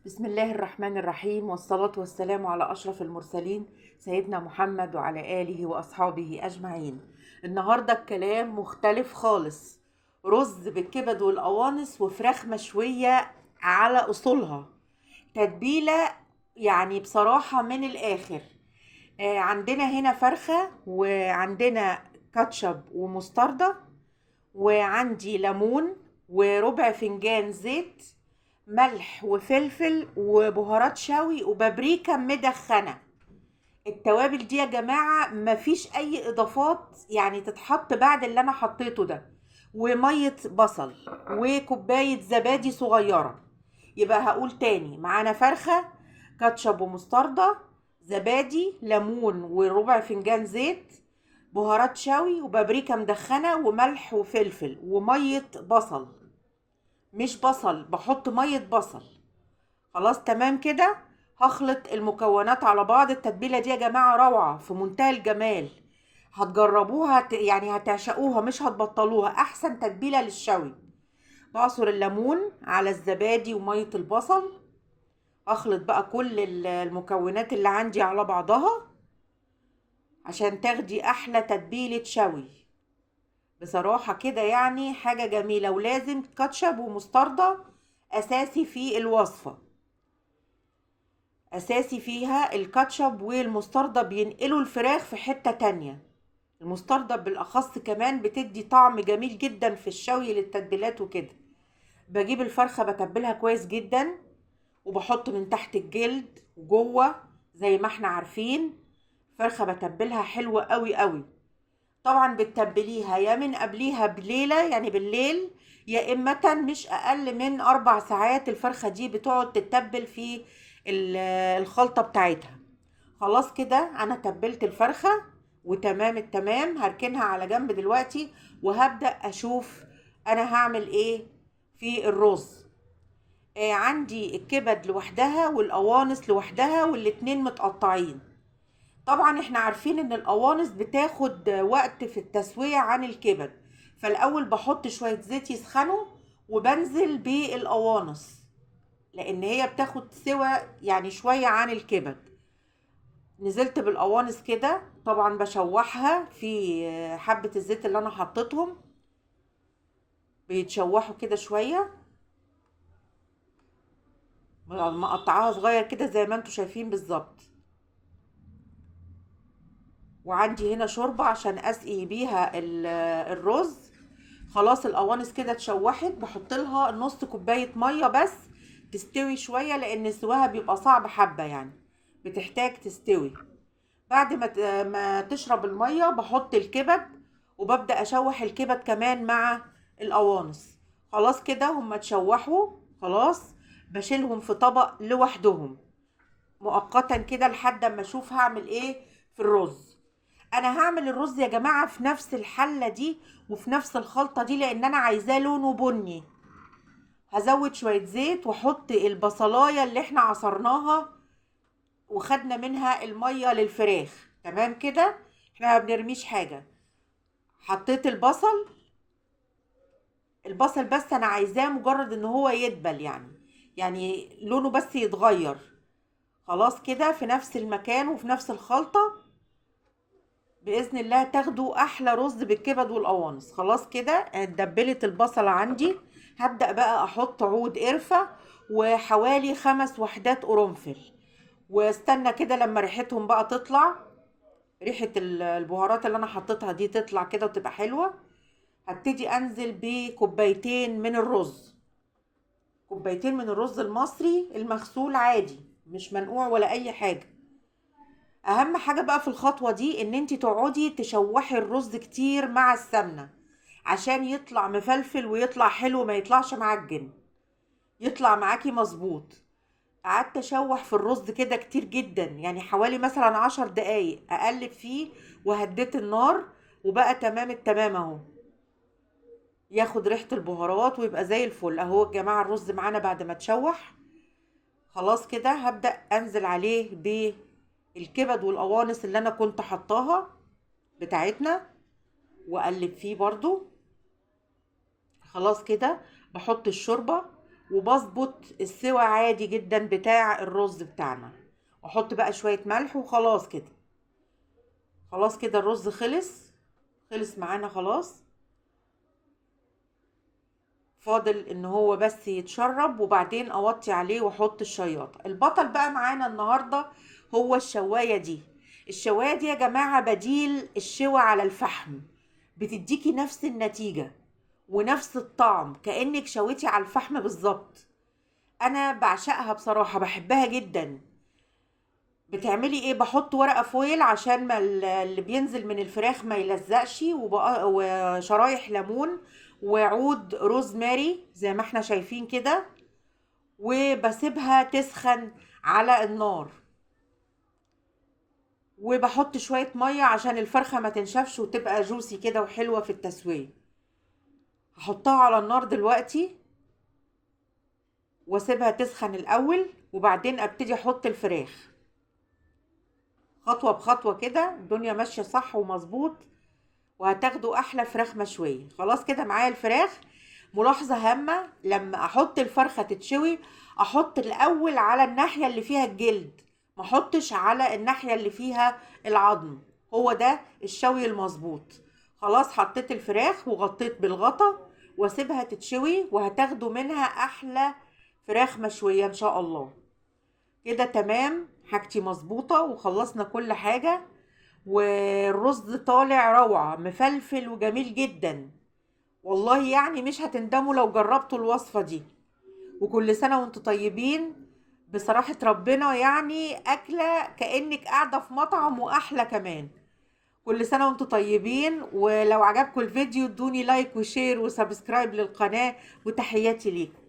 بسم الله الرحمن الرحيم، والصلاة والسلام على أشرف المرسلين سيدنا محمد وعلى آله وأصحابه أجمعين. النهاردة الكلام مختلف خالص، رز بالكبد والقوانص وفراخ مشوية على أصولها، تتبيلة يعني بصراحة من الآخر. عندنا هنا فرخة، وعندنا كاتشب ومستردة، وعندي ليمون وربع فنجان زيت، ملح وفلفل وبهارات شوي وبابريكا مدخنة. التوابل دي يا جماعة مفيش أي إضافات يعني تتحط بعد اللي أنا حطيته ده، ومية بصل وكوباية زبادي صغيرة. يبقى هقول تاني، معانا فرخة، كاتشب ومستردة، زبادي، ليمون وربع فنجان زيت، بهارات شوي وبابريكا مدخنة وملح وفلفل ومية بصل. مش بصل، بحط مية بصل. خلاص تمام كده. هخلط المكونات على بعض. التتبيلة دي يا جماعة روعة في منتهى الجمال، هتجربوها يعني هتعشقوها، مش هتبطلوها. احسن تتبيلة للشوي. بعصر الليمون على الزبادي ومية البصل. اخلط بقى كل المكونات اللي عندي على بعضها عشان تاخدي احلى تتبيلة شوي. بصراحة كده يعني حاجة جميلة. ولازم كاتشب ومستردة اساسي في الوصفة، اساسي فيها الكاتشب والمستردة، بينقلوا الفراخ في حتة تانية. المستردة بالاخص كمان بتدي طعم جميل جدا في الشوي للتتبيلات وكده. بجيب الفرخة بتبلها كويس جدا، وبحط من تحت الجلد وجوه زي ما احنا عارفين. فرخة بتبلها حلوة قوي قوي. طبعا بتتبليها يا من قبليها بليلة يعني بالليل، يا إما مش أقل من 4 ساعات. الفرخة دي بتقعد تتبل في الخلطة بتاعتها. خلاص كده أنا تبلت الفرخة وتمام التمام. هركنها على جنب دلوقتي وهبدأ أشوف أنا هعمل إيه في الرز. عندي الكبد لوحدها والقوانص لوحدها والاتنين متقطعين. طبعا احنا عارفين ان القوانص بتاخد وقت في التسوية عن الكبد، فالاول بحط شوية زيت يسخنوا وبنزل بالقوانص لان هي بتاخد سوى يعني شوية عن الكبد. نزلت بالقوانص كده، طبعا بشوحها في حبة الزيت اللي انا حطيتهم، بيتشوحوا كده شوية، مقطعاها صغير كده زي ما انتوا شايفين بالظبط. وعندي هنا شوربة عشان اسقي بيها الرز. خلاص القوانص كده اتشوحت، بحط لها نص كوباية مية بس تستوي شوية لان سواها بيبقى صعب حبة، يعني بتحتاج تستوي. بعد ما تشرب المية بحط الكبد وببدأ اشوح الكبد كمان مع القوانص. خلاص كده هما اتشوحوا، خلاص بشيلهم في طبق لوحدهم مؤقتا كده لحد اما اشوف هعمل ايه في الرز. انا هعمل الرز يا جماعة في نفس الحلة دي وفي نفس الخلطة دي لان انا عايزاه لونه بني. هزود شوية زيت واحط البصلاية اللي احنا عصرناها وخدنا منها المية للفراخ. تمام كده، احنا ما بنرميش حاجة. حطيت البصل، البصل بس انا عايزاه مجرد ان هو يدبل، يعني لونه بس يتغير. خلاص كده في نفس المكان وفي نفس الخلطة بإذن الله تاخدوا أحلى رز بالكبد والقوانص. خلاص كده اتدبلت البصلة عندي. هبدأ بقى أحط عود قرفة وحوالي 5 وحدات قرنفل، واستنى كده لما ريحتهم بقى تطلع، ريحة البهارات اللي أنا حطيتها دي تطلع كده وتبقى حلوة. هبتدي أنزل بكوبايتين من الرز، كوبايتين من الرز المصري المغسول عادي مش منقوع ولا أي حاجة. اهم حاجة بقى في الخطوة دي ان انتي تقعدي تشوحي الرز كتير مع السمنة عشان يطلع مفلفل ويطلع حلو، ما يطلعش معجن، يطلع معاكي مظبوط. قعدت اشوح في الرز كده كتير جدا، يعني حوالي مثلا 10 دقايق اقلب فيه، وهديت النار وبقى تمام التمام اهو، ياخد ريحة البهارات ويبقى زي الفل اهو. يا جماعة الرز معانا بعد ما اتشوح خلاص كده هبدأ انزل عليه ب الكبد والقوانص اللي انا كنت حطاها بتاعتنا واقلب فيه برضو. خلاص كده بحط الشوربة وبظبط السوى عادي جدا بتاع الرز بتاعنا. واحط بقى شوية ملح وخلاص كده. خلاص كده الرز خلص معانا خلاص. فاضل ان هو بس يتشرب، وبعدين اوطي عليه واحط الشياطة. البطل بقى معانا النهاردة هو الشواية دي. الشواية دي يا جماعة بديل الشوى على الفحم، بتديكي نفس النتيجة ونفس الطعم كأنك شويتي على الفحم بالظبط. انا بعشقها بصراحة، بحبها جدا. بتعملي ايه؟ بحط ورقة فويل عشان ما اللي بينزل من الفراخ ما يلزقش، وشرايح ليمون وعود روزماري زي ما احنا شايفين كده، وبسيبها تسخن على النار، وبحط شوية مية عشان الفرخة ما تنشفش وتبقى جوسي كده وحلوة في التسوية. هحطها على النار دلوقتي واسيبها تسخن الأول، وبعدين ابتدي احط الفراخ خطوة بخطوة كده. الدنيا ماشية صح ومظبوط، وهتاخدوا احلى فراخ مشوية. خلاص كده معايا الفراخ. ملاحظة هامة، لما احط الفرخة تتشوي احط الاول على الناحية اللي فيها الجلد، ما احطش على الناحية اللي فيها العظم، هو ده الشوي المظبوط. خلاص حطيت الفراخ وغطيت بالغطا واسيبها تتشوي، وهتاخدوا منها احلى فراخ مشوية ان شاء الله. كده تمام، حاجتي مظبوطة وخلصنا كل حاجة، والرز طالع روعة مفلفل وجميل جدا والله، مش هتندموا لو جربتوا الوصفة دي. وكل سنة وانتوا طيبين. بصراحة ربنا أكلة كأنك قاعدة في مطعم وأحلى كمان. كل سنة وانتوا طيبين، ولو عجبكم الفيديو ادوني like و share و subscribe للقناة، وتحياتي ليكم.